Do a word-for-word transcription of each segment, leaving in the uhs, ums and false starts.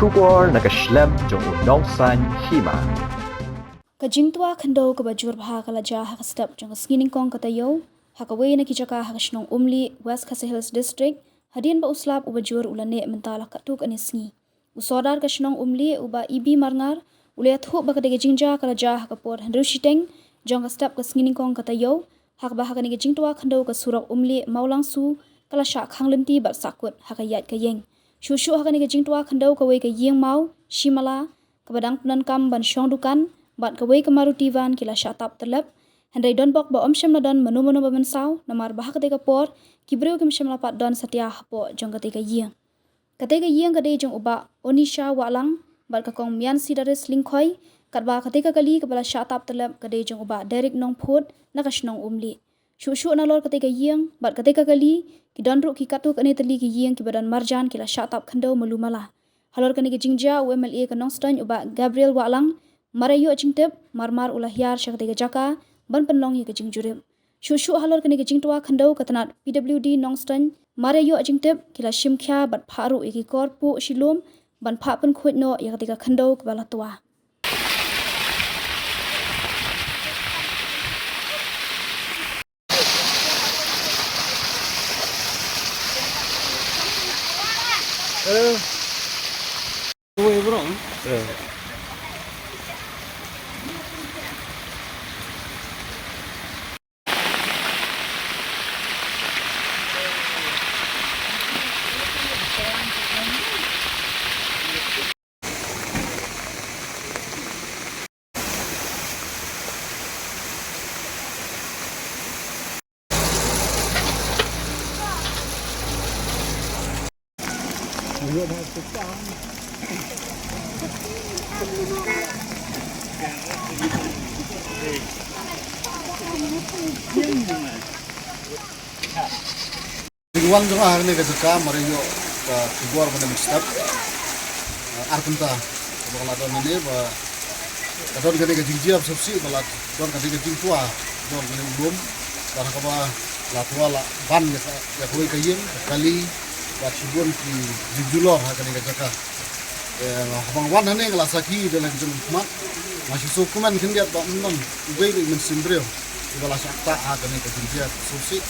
Khubor na ka shlem jong u Nongsaiñ Hima. Ka jingtwa khyndew kaba jur bha ka la jia ha ka step jong ka sngi nyngkong ka taïew ha kawei na ki jaka ha ka shnong Umlieh, West Khasi Hills District, hadien ba u slap uba jur u la neh mynta la katto katne sngi. U Sordar ka shnong Umlieh, u Bah E B Marngar, u la ïathuh ba ka dei ka jingjia ka la jia ha ka por hynriew shiteng jong ka step ka sngi nyngkong ka taïew, ha kaba ha kane ka jingtwa khyndew ka surok Umlieh Mawlangsu ka la shah khang lynti bad sahkut ha ka ïaid ka ïeng. Shuh shuh ha kane ka jingtwa khyndew kawei ka ïing maw shimala kaba dang pyndonkam ban shong dukan bad kawei ka Maruti van ki la shah tap tyllep. Hynrei don bok ba ym shym la don mano mano ba mynsaw, namar ba ha katei ka por ki briew kim shym la pat don satia hapoh jong katei ka ïing. Katei ka ïing ka dei jong u Bah Onisha Wahlang bad ka Kong Miansidaris Lyngkhoi, katba katei ka kali kaba la shah tap tyllep ka dei jong u Bah Derek Nongphut na ka shnong Umlieh. Shuh shuh nalor katei ka ïing bad katei ka kali, ki don ruh ki katto katne tylli ki ïing kiba don marjan ki la shah tap khyndew malu mala. Halor kane ka jingjia, u M L A ka Nongstoiñ, u Bah Gabriel Wahlang, mar ïa ïoh jingtip, mar mar u la hiar sha katei ka jaka ban pynlong ïa ka jingjurip. Shuh shuh halor kane ka jingtwa khyndew, ka tnat P W D Nongstoiñ, mar ïa ïoh jingtip, ki la shim khia bad phah ruh ïa ki kor puh shi lum ban phah pynkhuid noh ïa katei ka khyndew kaba la twa. Jingwan jong nga ha kane ka jaka mar ïa ïoh ka khubor ba na mynstep, eh, ar kynta ba ka la don hangne ba ka don kane ka jingjia ba sngewsih ba la don kane ka jingtwa jong kane u lum, bad ha kaba la twa la ban ïa ka, ïa kawei ka ïing, ka kali bad shibun ki jingjulor ha kane ka jaka. Eh, haba nga wan hangne nga la sakhi da la ka jingkhmat. Nga shu sngewkmen khyndiat ba ym don uwei ruh u mynsiem briew uba la shah ktah ha kane ka jingjia ka sngewsih.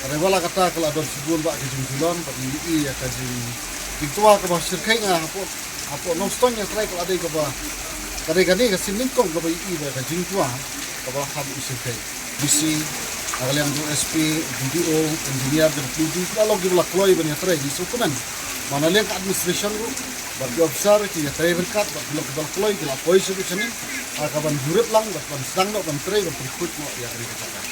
Hynrei wat la katta ka la don shibun bah ka jingjulor bad ngi ïohi ïa ka jing, jingtwa kaba shyrkhei. Nga hapoh, hapoh Nongstoiñ nga trai ka la dei kaba, ka dei kane ka sien nyngkong kaba ïohi ba ka jingtwa kaba la kham ïohi shyrkhei. D C, na ka liang jong S P, D D O, engineer, J W D, ki la long kiba la kloi ban ïatrei, ngi sngewkmen. Bad na liang ka administration ruh bad ki officer ki ïatrei ryngkat bad ki long kiba la kloi, ki la poi sha shane ha kaban jurip lang bad ban sdang noh ban trei ban pynkhuid noh ïa kane ka jaka.